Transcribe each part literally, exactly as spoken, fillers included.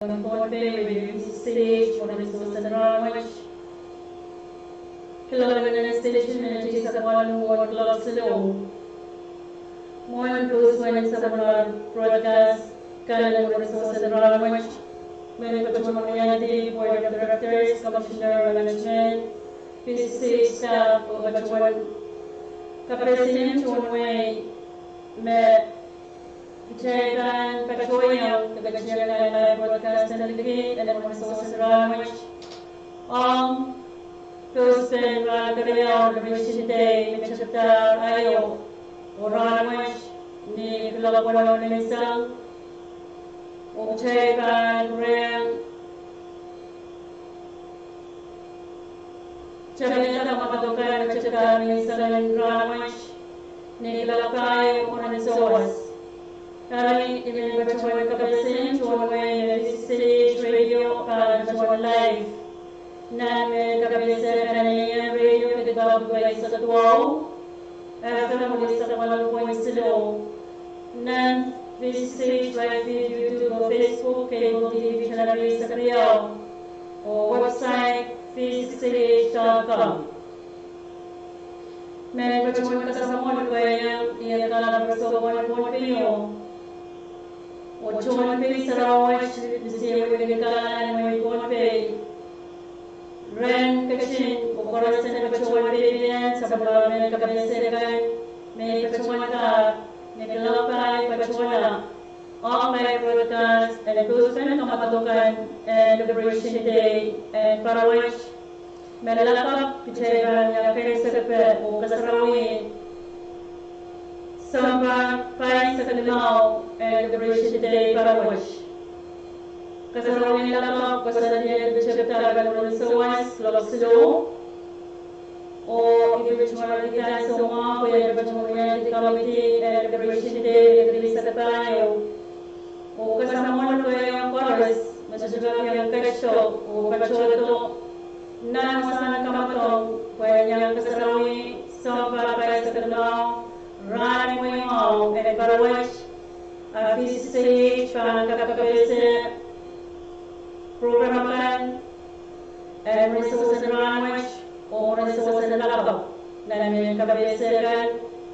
Pohnpei, radio V C C H, mwohn sewese rahnwet. Kilelen station me iei sixty-one mwohn kuloak siluh. Mwohn post wet sapwellime broadcast kan en mwohn sewese rahnwet, me patohwan wiahda Board of Directors, Commissioner Management, V C C H staff, oh patohwan kapehse tohn wehi me kitail pahn patohieng de katialkahlka broadcast en liki en mwohn sewese rahnwet. Ong Thursday, rahn keriau, Liberation Day, me tepida aio, oh rahnwet ni kuloak weneu menseng, oh kitail pahn pwurehng tepida kamwadong kan me tepida menseng en rahnwet ni kuloak pahieu mwohn sawas. Eri I men patohwan kapehse tohn wehi me V C C H radio pahn patohwan live nan mehn kapehse kan en radio, kidong eisek duwau, F M eisek waluh point siluh, nan V C C H live feed, YouTube oh Facebook, cable T V channel eisek riau, oh website V C C H dot com. Mehn patohwan kasamwo lukehieng iet kalapw en sopohn Pohnpei, oh tohn pei sarawi wet me sewese wehi kalahngan en wehin Pohnpei. Rehn ketin oh koaros en patohwan peipeien sapwellime mehn kapehse kan me I patohwan kak ni kuloak pahieu patohwan ong live broadcast en post wet kamwadong kan en Liberation Day en parawet, me lakapw kitail pahn wia keisekpe oh kasarawi sounpar pahisek limau en Liberation Day parawet. Kasarawi lakapw koasoandier tepida kan mwohn sawas kuloak siluh. Oh I pil tungoal kitail soumwahu pwe I patohwan wiahda komiti en Liberation Day me keisekpe pahieu. Oh kasamwo lukehiong koaros me sohte kak iang ketido oh patohdo nan wasahn kamwadong pwehn iang kasarawi sounpar pahisek limau rahn mweimwahu en parawet, a V C C H pahn kapakapehse program akan en mwohn sewese rahnwet oh mwohn sewese lakapw nan mehn kapehse kan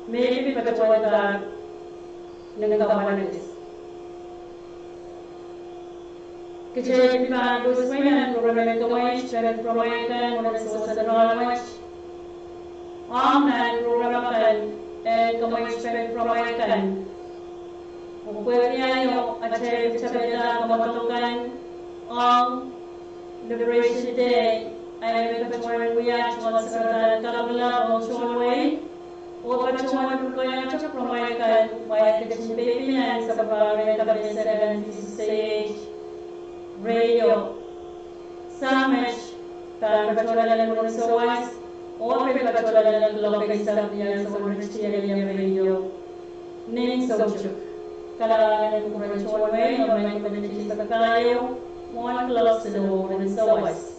me I pil patohwanda ni kamwanekis. Kitail pahn post wet nan program en kamwahuiet pwehn pwurehng kan mwohn sewese rahnwet. Ong nan program akan en kamwahuiet pwehn pwurehng kan, oh pwehki aio atail tepida kamwadong kan ong Liberation Day, ahi me patohwan wia tungoal sarawi en kapwala ong tohn wehi, oh patohwan lukehiong pwurehng kan, wia ketin peipein sapwellime mehn kapehse kan V C C H radio. Sahm met pahn patohwan lel mwohn sawas, oh pil patohwan lel kuloak eisek ni ansou en radio. Nin soutuk, kalahngan en kupwuren tohn wehi oh mehn community sakataio mwohn kuloak siluh mwohn sawas.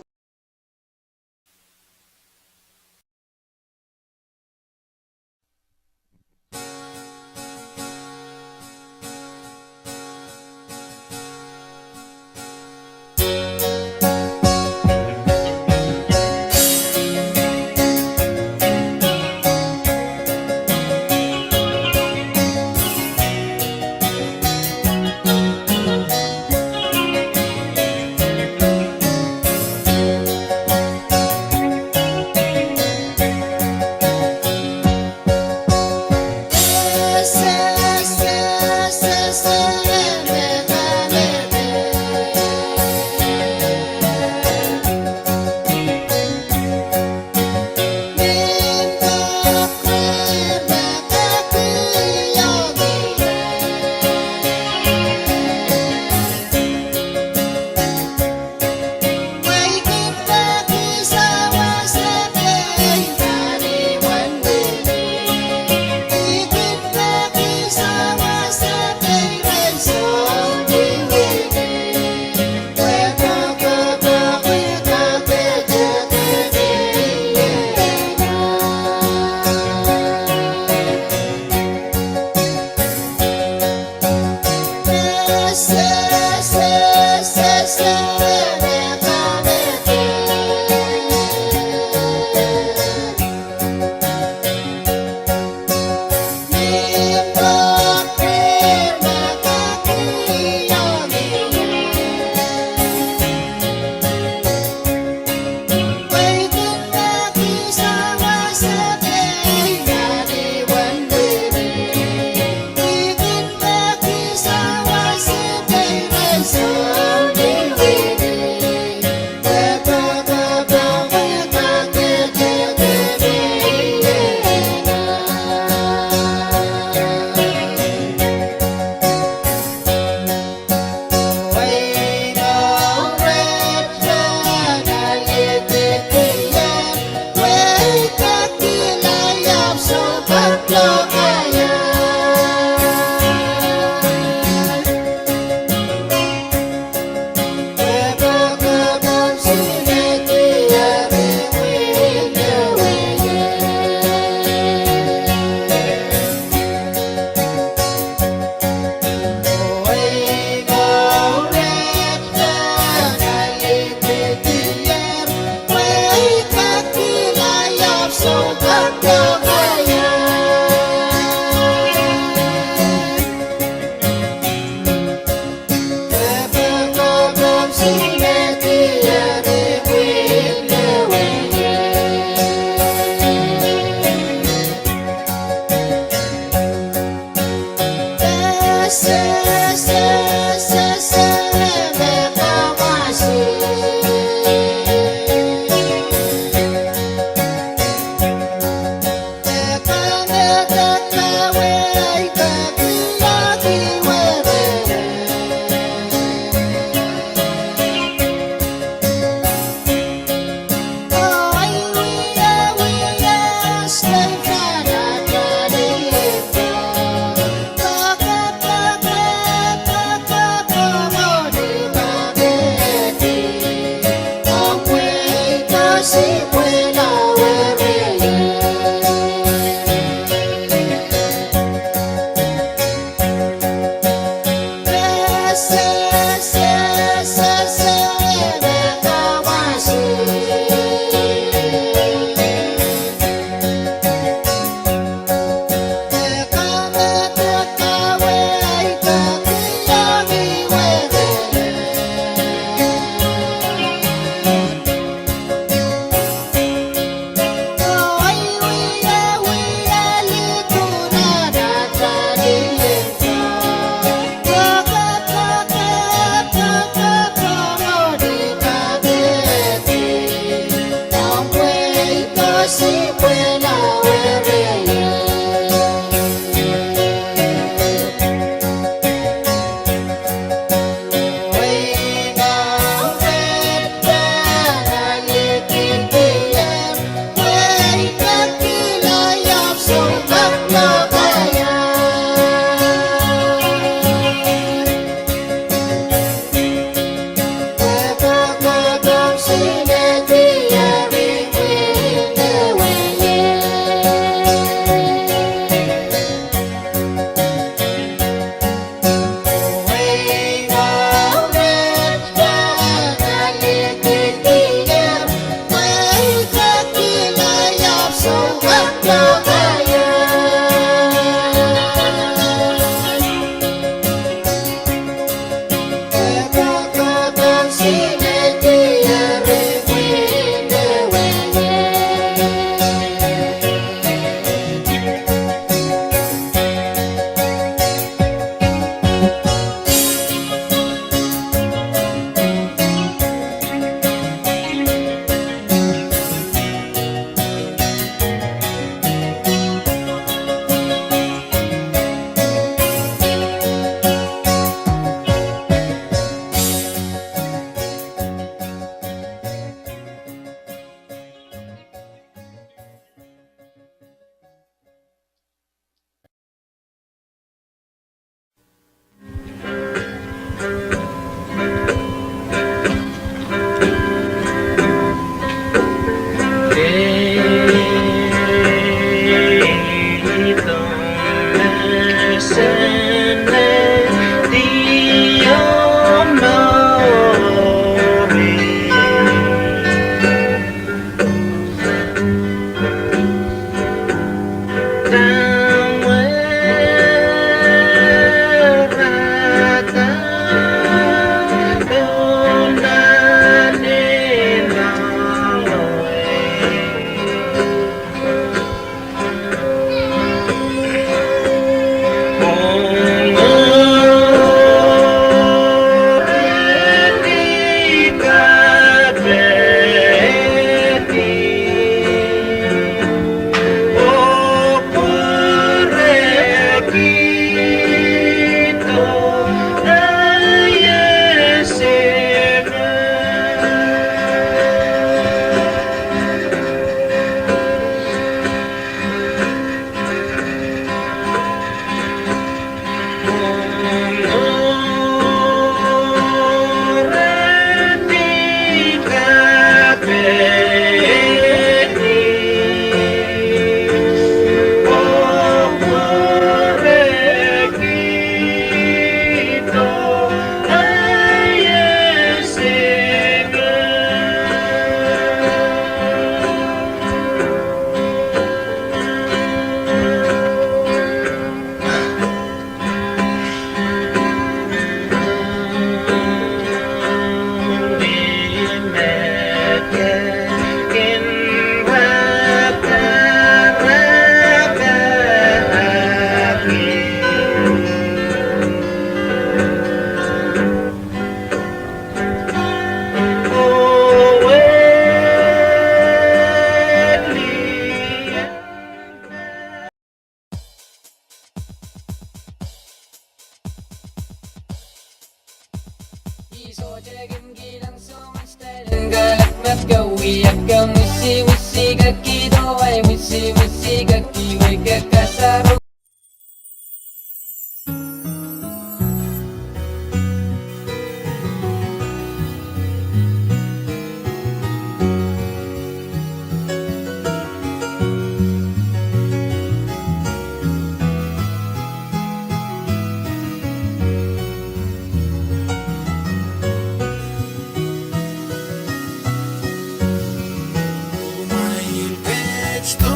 Kumwail kehdo,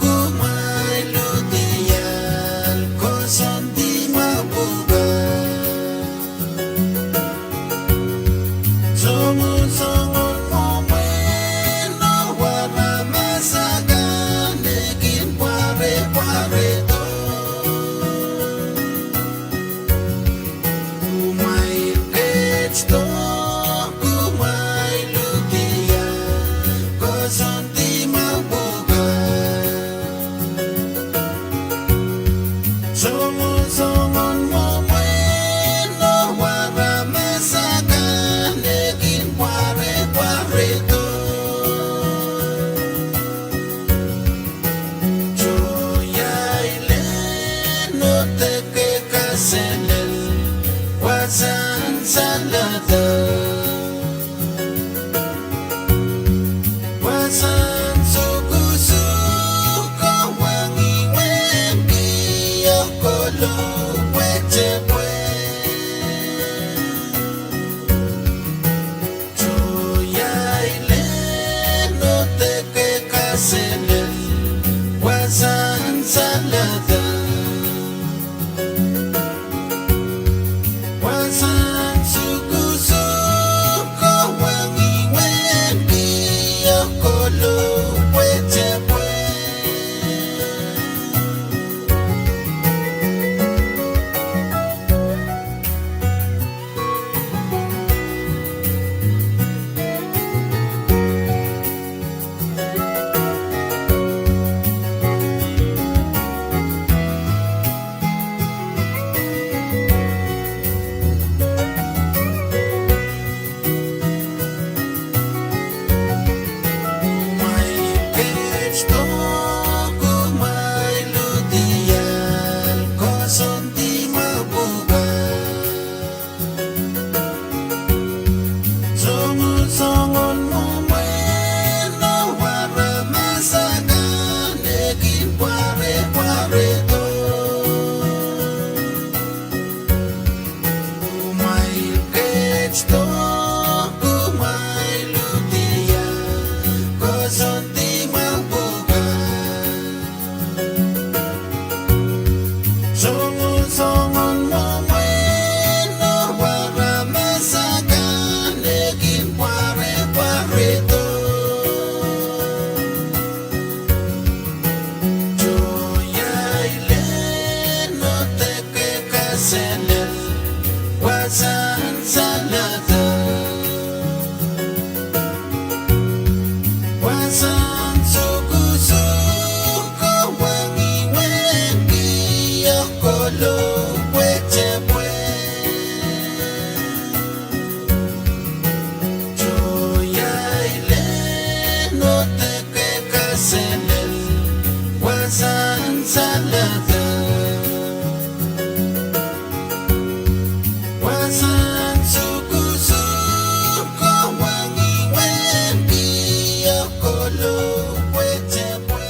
kumwail ludial, koasoandi mepwukat. Soangen soangen mwomwen oh aramas akan me kin pwarepwarehdo. Kumwail kehdo, kumwail ludial, koasoandi mepwukat. Soangen soangen mwomwen oh aramas akan me kin pwarepwarehdo. Soh, iei lehn odeke kaselel, wasahn saledek. Wasahn sukusuko wengihweng kihong kohlou pwetepwe. Soh, iei lehn odeke kaselel, wasahn saledek. Wasahn sukusuko wengihweng kihong kohlou pwetepwe. Kumwail kehdo, kumwail ludial, koasoandi mepwukat. Soangen soangen mwomwen oh aramas akan me kin pwarepwarehdo. Kumwail kehdo, kumwail ludial, koasoandi mepwukat. Soangen soangen mwomwen oh aramas akan me kin pwarepwarehdo. Soh, iei lehn odeke kaselel, wasahn saledek. Wasahn sukusuko wengihweng kihong kohlou pwetepwe. Soh, iei lehn odeke kaselel, wasahn saledek. Wasahn sukusuko wengihweng kihong kohlou pwetepwe.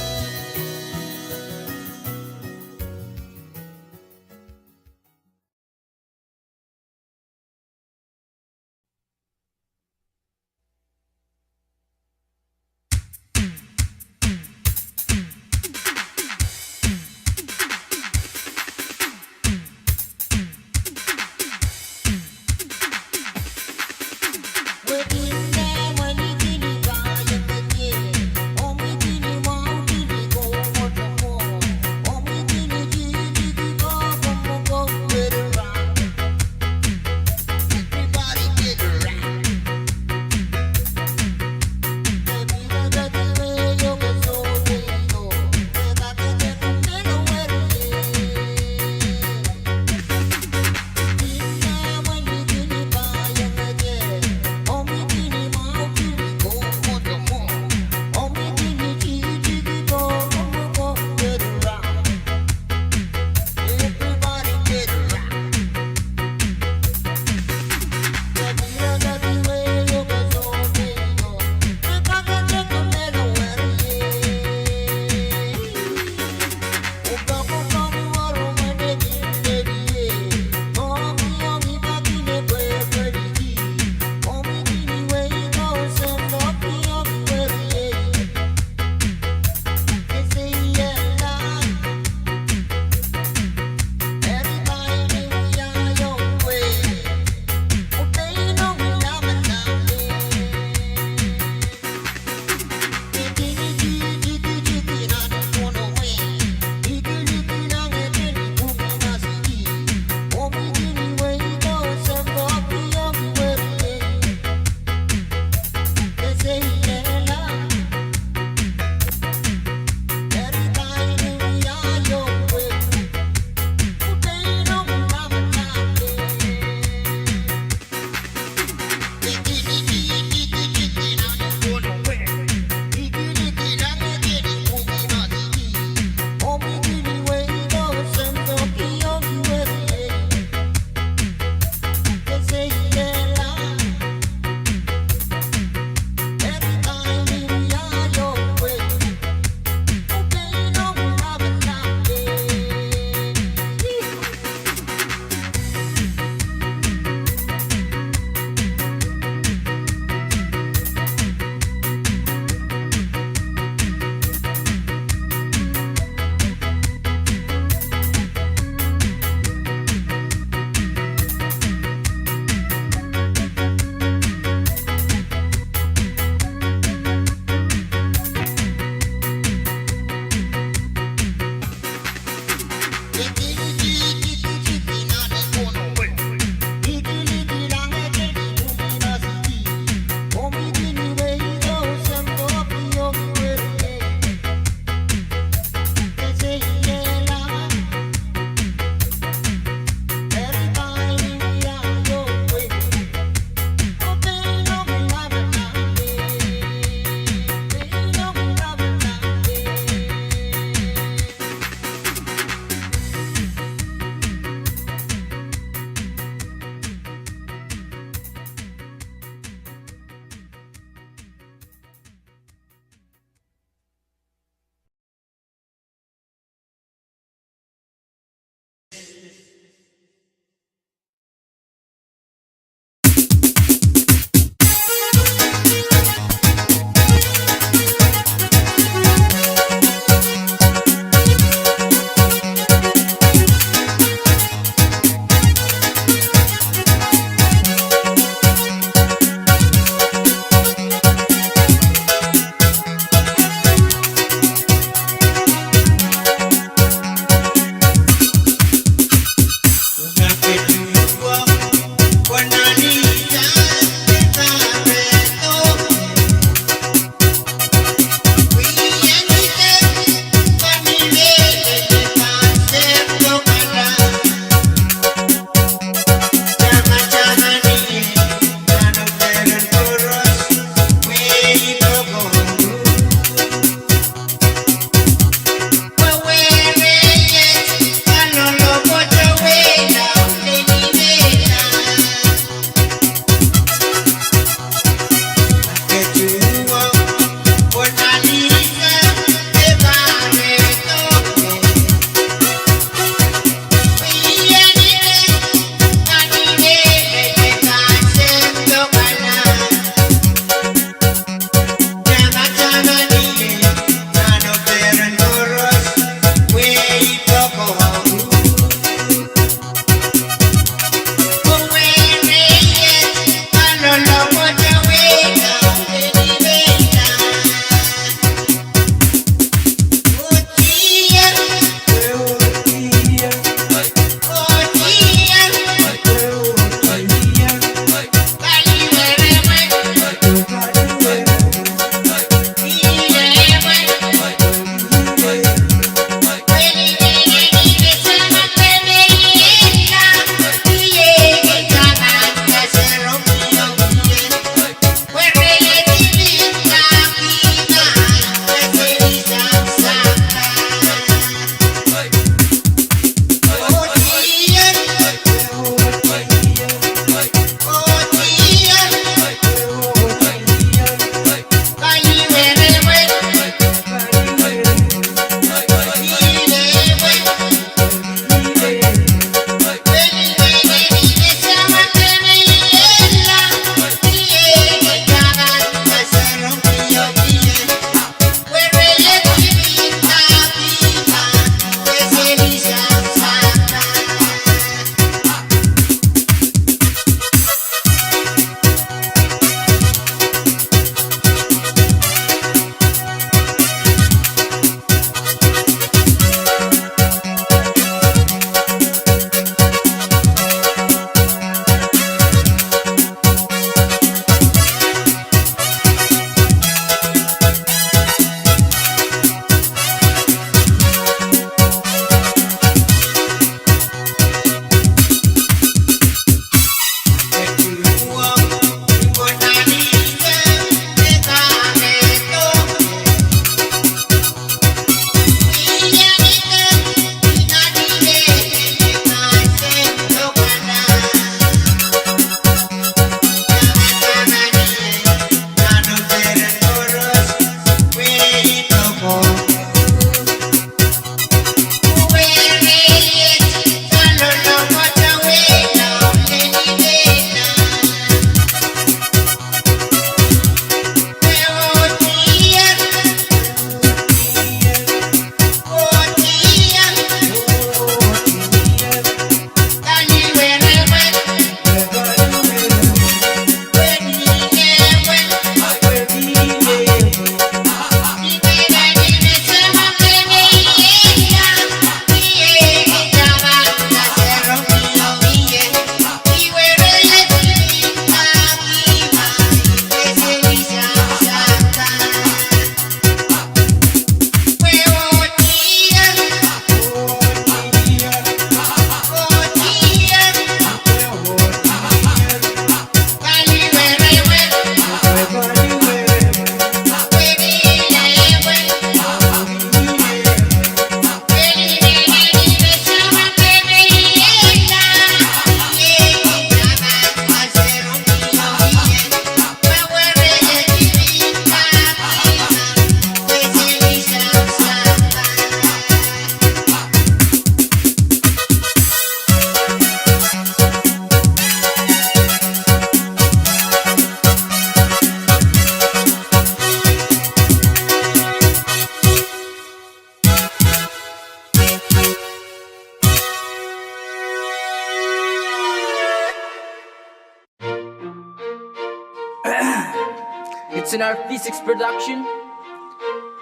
Sinar V six Production,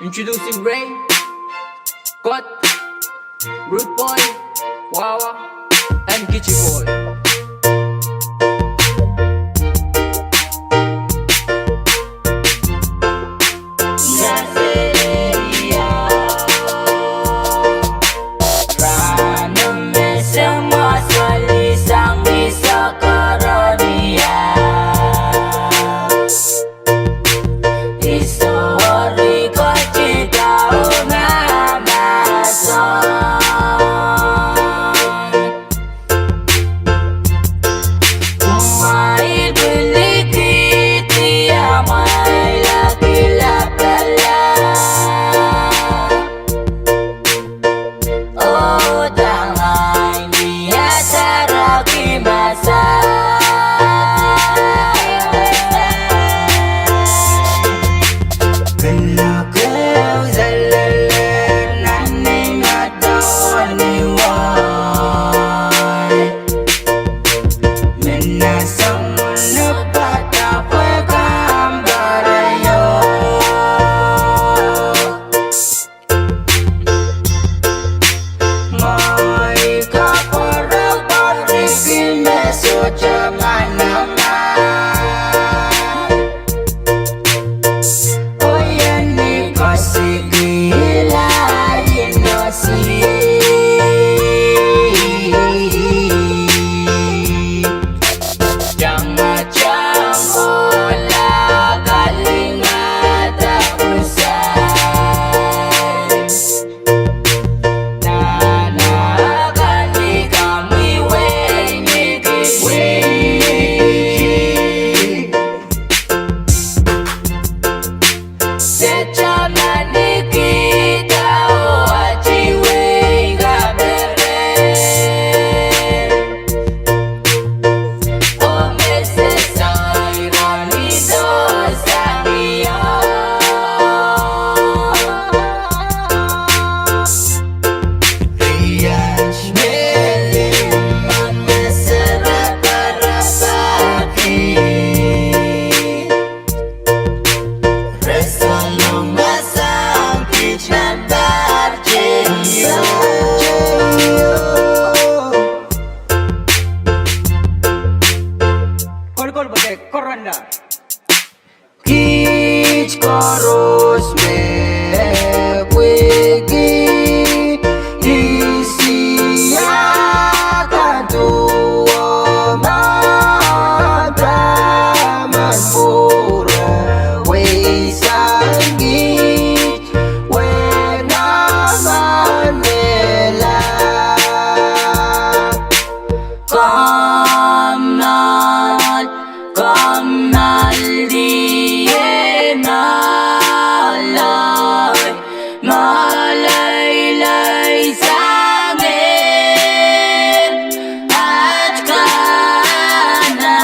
introducing Ray, Kot, Rude Boy, Wawa, and Kichi Boy. Kiht koaros me pwehki isi a kaduwo, ma taman pwuro weisang kiht, wehi nan mehla. Kommoal, kommoal, die mwoalei, mwoaleilei sang ehr, at kana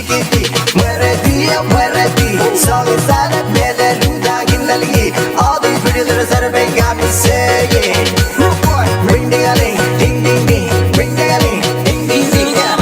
Mwerehdi, mwerehdi, soangen sahlep me lel uhdahn kin lel ie. All these pretty little Saturday got me saying, ring ding a ling, ding ding ding, ring ding a ling, ding ding ding, yeah.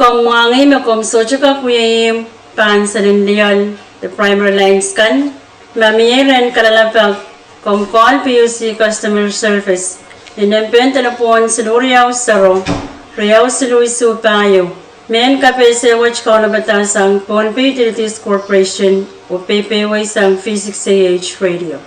Komw mwahngih me komw sohte kak wia ihmw pahn seli lioal de primary lines kan. Ma mie rehn kalelapak, komw call P U C Customer Service ni nempehn delepwohn siluh riau sero, riau siluh isuh pahieu. Mehn kapehse wet kaunopada sang Pohnpei Utilities Corporation oh peipeio sang V six A H Radio.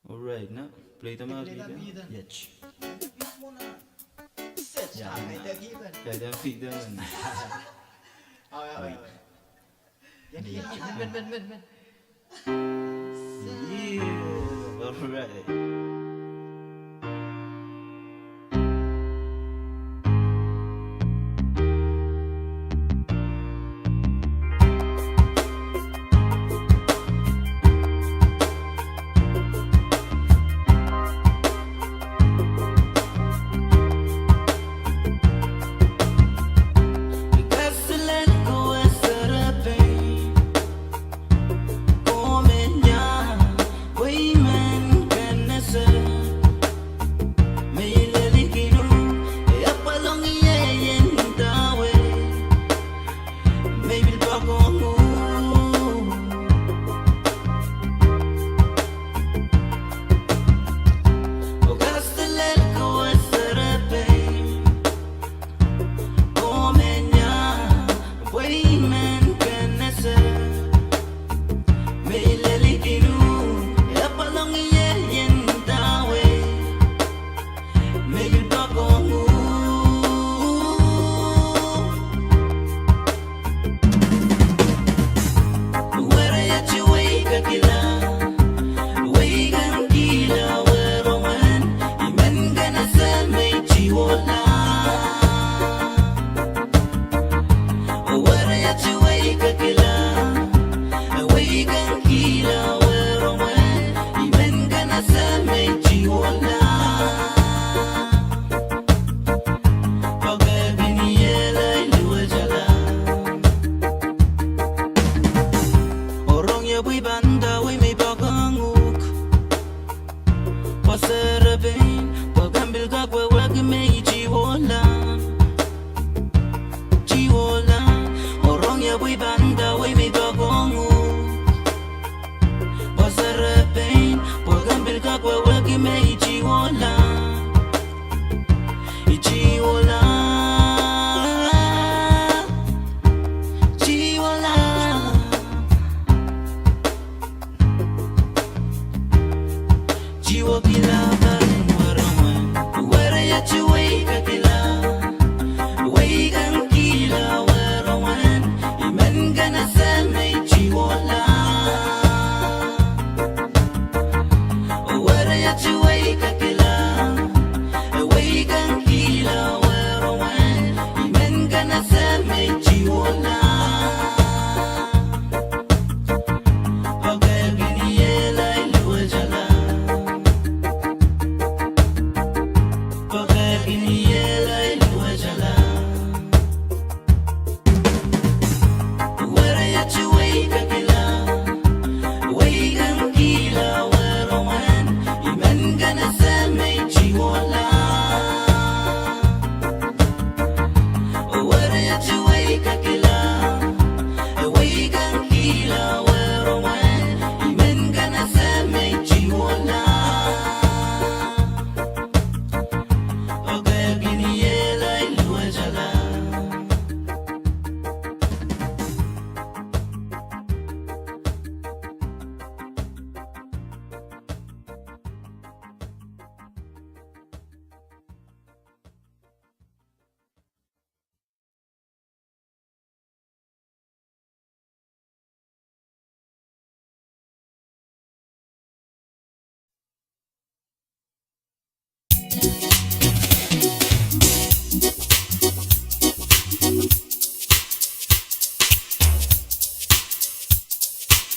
All right, na, play them out, play them. Yes. Yeah, yeah. Play them, play them. All right, all right, all right. Yeah, men, men, men, men. Yeah, all right.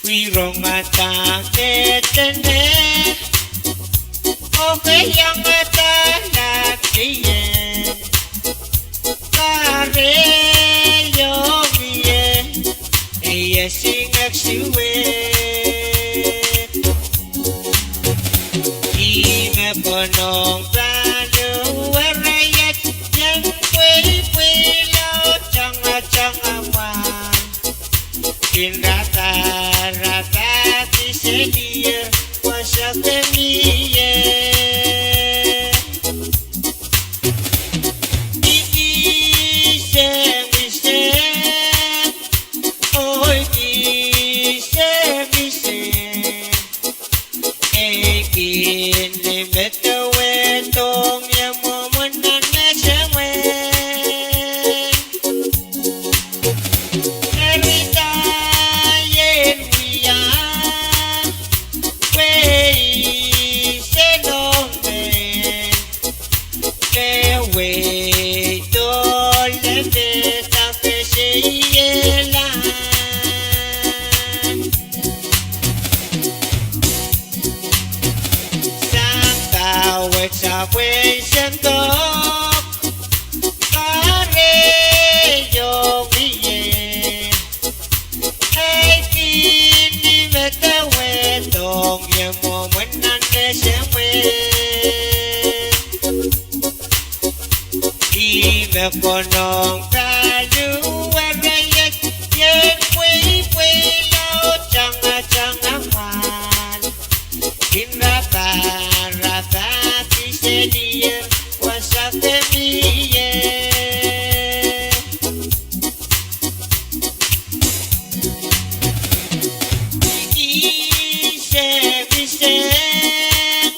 Ih rongada me dene, oh ke iangada lap ie, kahrehio ie, e iesingek suwed. Ih me konehng pahluhwei iet, ien pweipwei lao tangatang mwahl. Kin raparapahki selier, wasa ke mie. Ikisengiseng, oh ikisengiseng. E kin medewe dohng ie mwomwen nan mesehmwen. Eri da ien wia, pwe I sehse lohmw me, me wehi dohlahng me dake seiehla. Sampah wet sapwenseng dohk, kahrehio ie, e kin medewe dohng ie mwomwen nan mesehmwen. Ih me konehng pahluhwei iet, ien pweipwei lao tangatang mwahl. Kin raparapahki selier, wasa ke mie. Ikisengiseng,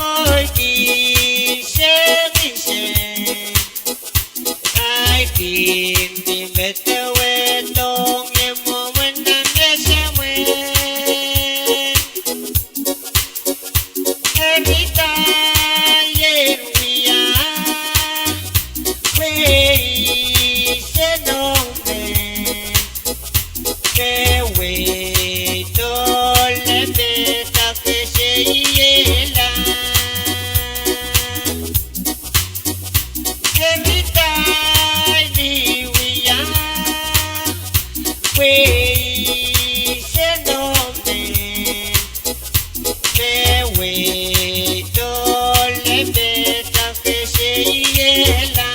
oh ikisengiseng. Ahi kin medewe dohng ie mwomwen nan mesehmwen. Eri da ien wia, pwe I sehse lohmw me, me wehi dohlahng me dake seiehla. Eri da I wia, pwe I sehse lohmw me, me wehi dohlahng me dake seiehla.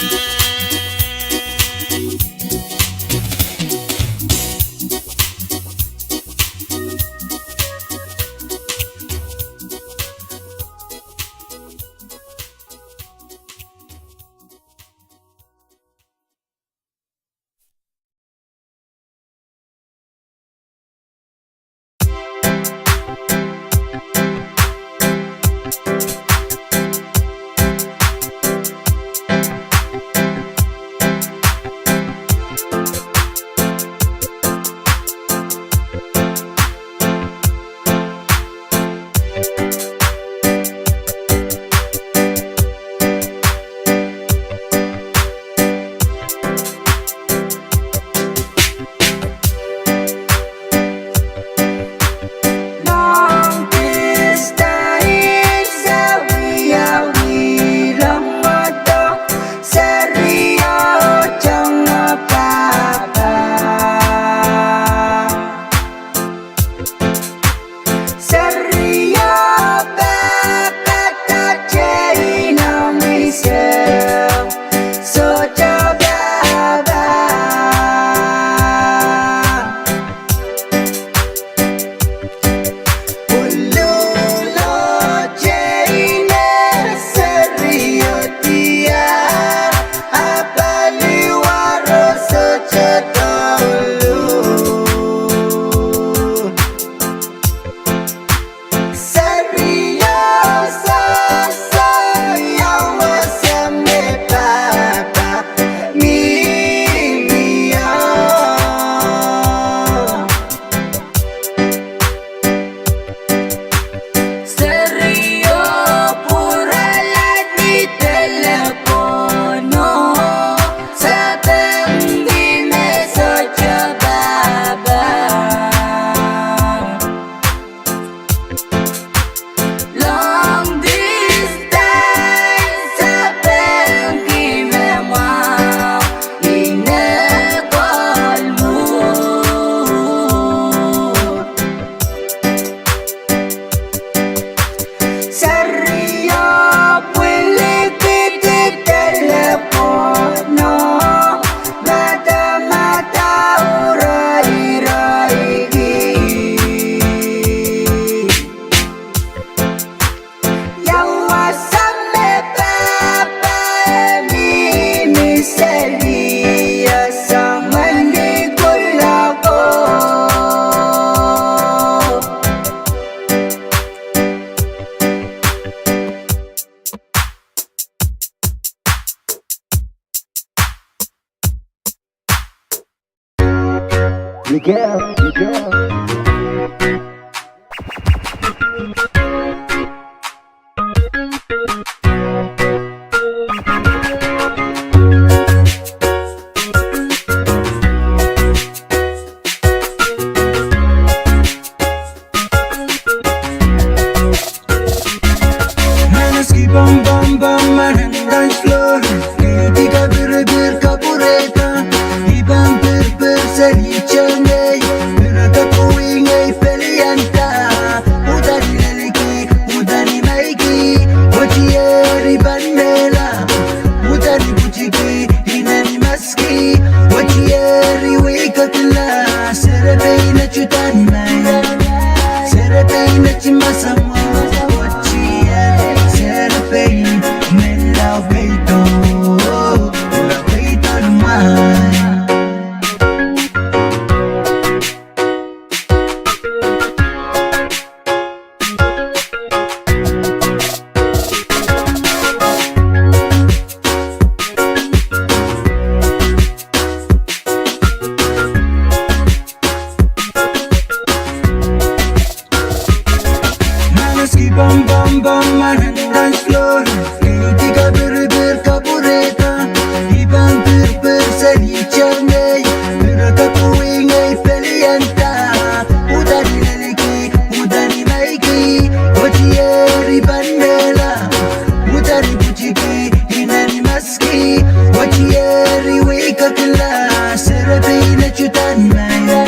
Miguel, Miguel. Maneski bam bam bam, manen dance floor. Keidi kapirpir kapwurehda. I pahn pirpir seri tengei. Pirada kuwingei pelianda. Udani leliki, udani maiki. Otieri pahn mehla. Udani pwutiki, ineni mas Ski, otieri wikakla, serepein eti uhdahn mai, serepein eti masamwo, otieri serepein, men lao peido, lao peido ni mai. Maneski bam bam bam, manen dance floor. Keidi kapirpir kapwurehda. I pahn pirpir seri tengei. Pirada kuwingei pelianda. Udani leliki, udani maiki. Otieri pahn mehla. Udani pwutiki, ineni mas Ski, otieri wikakla, serepein eti uhdahn mai,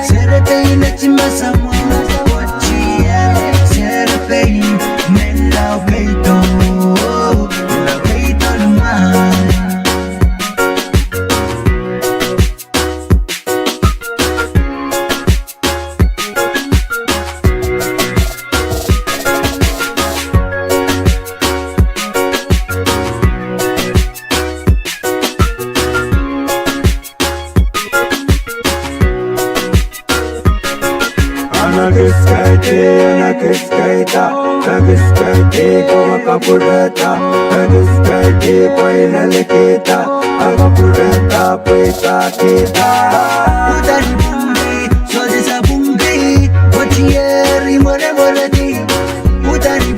serepein eti masamwo, otieri serepein, men lao peido, lao peido ni mai. Ana kis kaidi, ana kis kaida, a kis kaidi, pwe kapwurehda, a kis kaidi, pwe lelikihda, a kapwurehda, pwe saikihda. Udani pwungki, sodisa pwungki, otieri mweremweredi. Udani